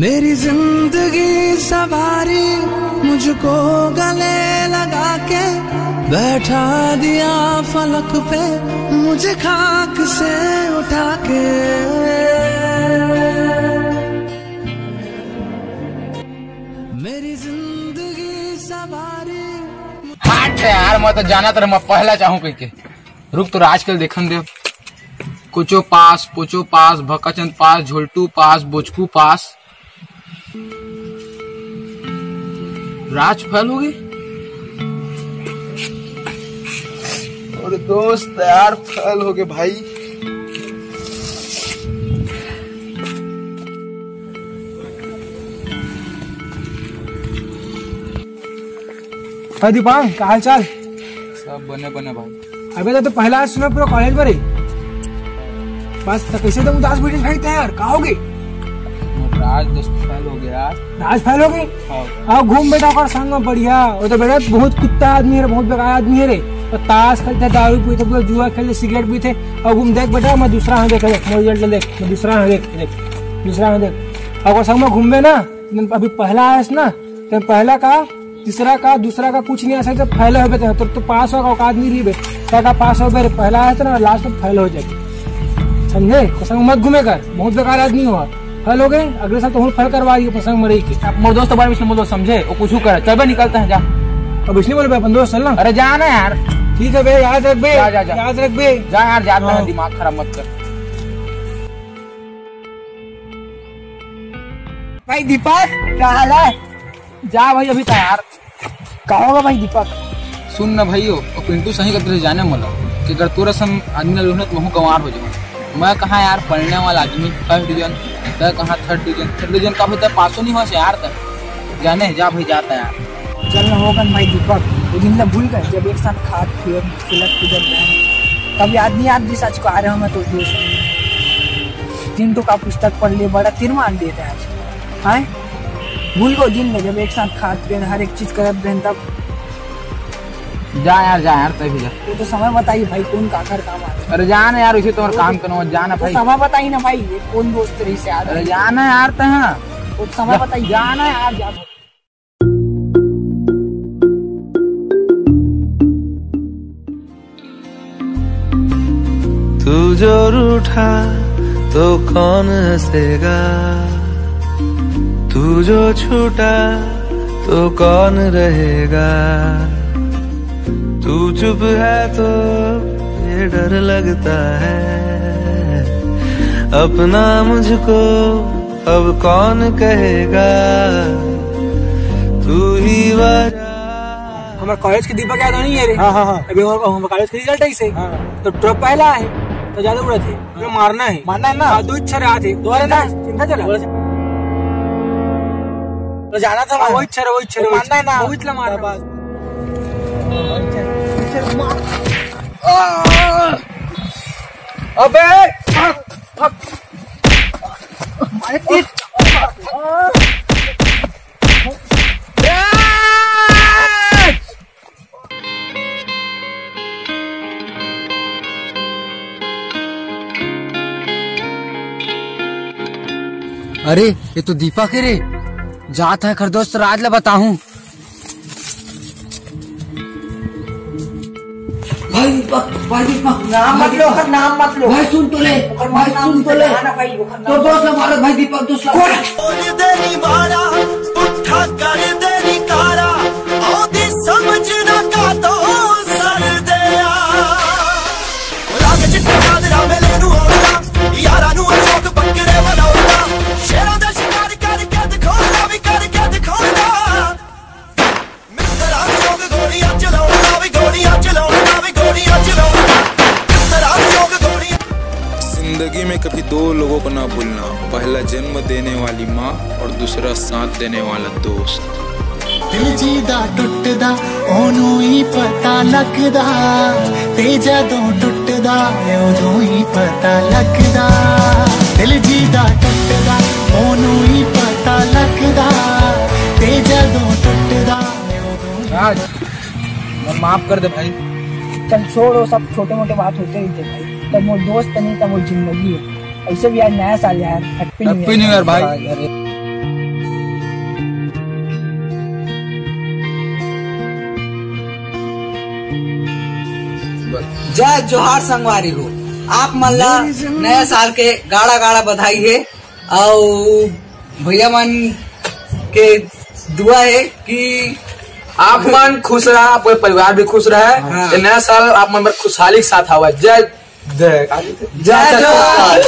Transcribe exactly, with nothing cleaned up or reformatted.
मेरी जिंदगी सवारी मुझको गले लगा के बैठा दिया फलक पे, मुझे खाक से उठा के। मेरी जिंदगी सवारी। हट यार, मैं तो जानत रहे, मैं पहला चाहूं कह के। रुक, तो राज के देखन दे। कोचो पास, पोचो पास, भकाचंद पास, झोलटू पास, बोचकू पास। राज फेल हो गए। और दोस्त यार फेल हो गए भाई। भाई दीपांग, का हाल चाल? सब बने बने भाई। अबे तो, तो पहला आज सुना पूरा कॉलेज भरे। बस तो कैसे तो उदास बैठे भाई, तैयार का हो गए? राज दोस्त फेल हो गया। राज फेल हो गए? हाँ। आओ घूम बेटा ओकर संग में बढ़िया। वो तो बेटा बहुत कुत्ता आदमी है रे, बहुत बेकार आदमी है रे। तो ताश खेलते, दारू पीते, पूरा जुआ खेलते, सिगरेट पीते। और घूम देख बेटा, मैं दूसरा हां देख, देख, मैं रिजल्ट देख, मैं दूसरा हां देख, देख, दूसरा हां देख। और ओकर संग में घूमबे ना, अभी पहला आयस ना, तो पहला का, तीसरा का, दूसरा का कुछ नहीं आ सकता, फेल हो बेटा। तो, तो पास होगा औकात नहीं रही बे, का पास हो बे, पहला आयस ना, लास्ट में फेल हो जाए, समझे? ओकर संग मत घूमे कर, बहुत बेकार आदमी हो। फेल हो गए, अगले साल तो हम फेल करवा दिए, पसंद मरे के। अब मोर दोस्त बारे में इसने बोलो, समझे? वो कुछ करे, चल बे, निकलते हैं, जा। अब इसने बोले बे, अपन दोस्त चल ना। अरे जा ना यार। ठीक है बे, याद रख बे। जा, जा, जा। याद रख बे। जा यार, जाते हैं, हाँ। दिमाग खराब मत कर। भाई दीपक, क्या हाल है? जा भाई, अभी तैयार। का होगा भाई दीपक? सुन ना भाइयों, और पिंटू सही करते रहे जाने मोला कि अगर तोर असन आदमी ला लोहना तो महू गंवार हो जाऊँ। मैं कहाँ यार पढ़ने वाला आदमी, फर्स्ट डिवीजन, तय कहाँ थर्ड डिवीजन। थर्ड डिवीजन का भी तय पासो नहीं हुआ से यार तय। जाने, जा भाई, जाता यार। चल ना होगन भाई दीपक, वो दिन ला भूल गए जब एक साथ खात पियत खेलत कूदत रहे, तब याद नहीं याद जिस आज को आ रहे हो मैं तो दोस्त। तीन टुका पुस्तक पढ़ लिए, बड़ा तीर मार दिए थे आज। आए भूल गो दिन में जब एक साथ खात पियत हर एक चीज करत रहे तब। जा यार, जा यार, तय भी जा। वो तो समय बताइए भाई, कौन काकर काम आता है। अरे जा ना यार, उसे तो और काम करना, जा ना तो भाई। समय बताइए ना भाई, ये कौन दोस्त रही से यार? अरे जा ना यार, तय हाँ। वो तो समय बताइए। जा ना यार, जा। तू जो रूठा तो कौन हंसेगा, तू जो छूटा तो कौन रहेगा। तू चुप है तो ये डर लगता है, अपना मुझको अब कौन कहेगा, तू ही वजह। हमारे कॉलेज के दीपक यादव नहीं है रे। हाँ, हाँ, हाँ। अभी हमारे, हमारे कॉलेज के रिजल्ट है इसे। हाँ। तो टॉप पहला है, तो ज्यादा उड़ा थे। हाँ। मारना है। मारना है ना? हाँ, दो इच्छा रहा थे। दो है ना? चिंता चला। तो जाना था हाँ, वहाँ। वो इच्छा रहा, वो इच्छा रहा, वो मारना है ना? वो इच्छा मारना। बस। अबे! अरे तेरी अरे, ये तो दीपक है रे। जात है खरदोस्त राज ला बताहूँ। भाई दीपक, भाई दीपक, नाम मत लो, ओकर नाम मत लो। भाई सुन तो ले, ओकर भाई नाम सुन तो ले। ना भाई, ओकर तो नाम दोस्त ला मारो भाई दीपक, दोस्त ला। कौन? बोल दे नी मारा, पुट्ठा कर दे नी कारा, आउंदी समझ ना का तो सर दे आ। राग चिट्टा चादरा में लेनू आउंदा, यारा नू अशोक बकरे बनाउंदा, शेरां दा शिकार करके दिखाउंदा, भी करके दिखाउंदा। जिंदगी में कभी दो लोगों को ना भूलना, पहला जन्म देने वाली माँ और दूसरा साथ देने वाला दोस्त। दिल जीदा टुटदा, ओनू ही पता लगदा, ते जदों टुटदा, ओदों ही पता लगदा। दिल जीदा टुटदा, ओनू ही पता लगदा, ते जदों टुटदा, राज, मैं माफ कर दे भाई। चल छोड़, वो सब छोटे मोटे बात होते ही थे भाई। तब वो दोस्त नहीं, तब वो जिंदगी है। ऐसे भी आज नया साल यार, happy new year. Happy new year भाई। अरे। जय जोहार संगवारी हो, आप मन ला नया साल के गाड़ा गाड़ा बधाई हे। अउ भैया मन के दुआ हे कि आप मन खुश रहा, पूरे परिवार भी खुश रहे। हाँ। ये नया साल आप मन बर खुशहाली के साथ आवा। जय जय जय जोहार।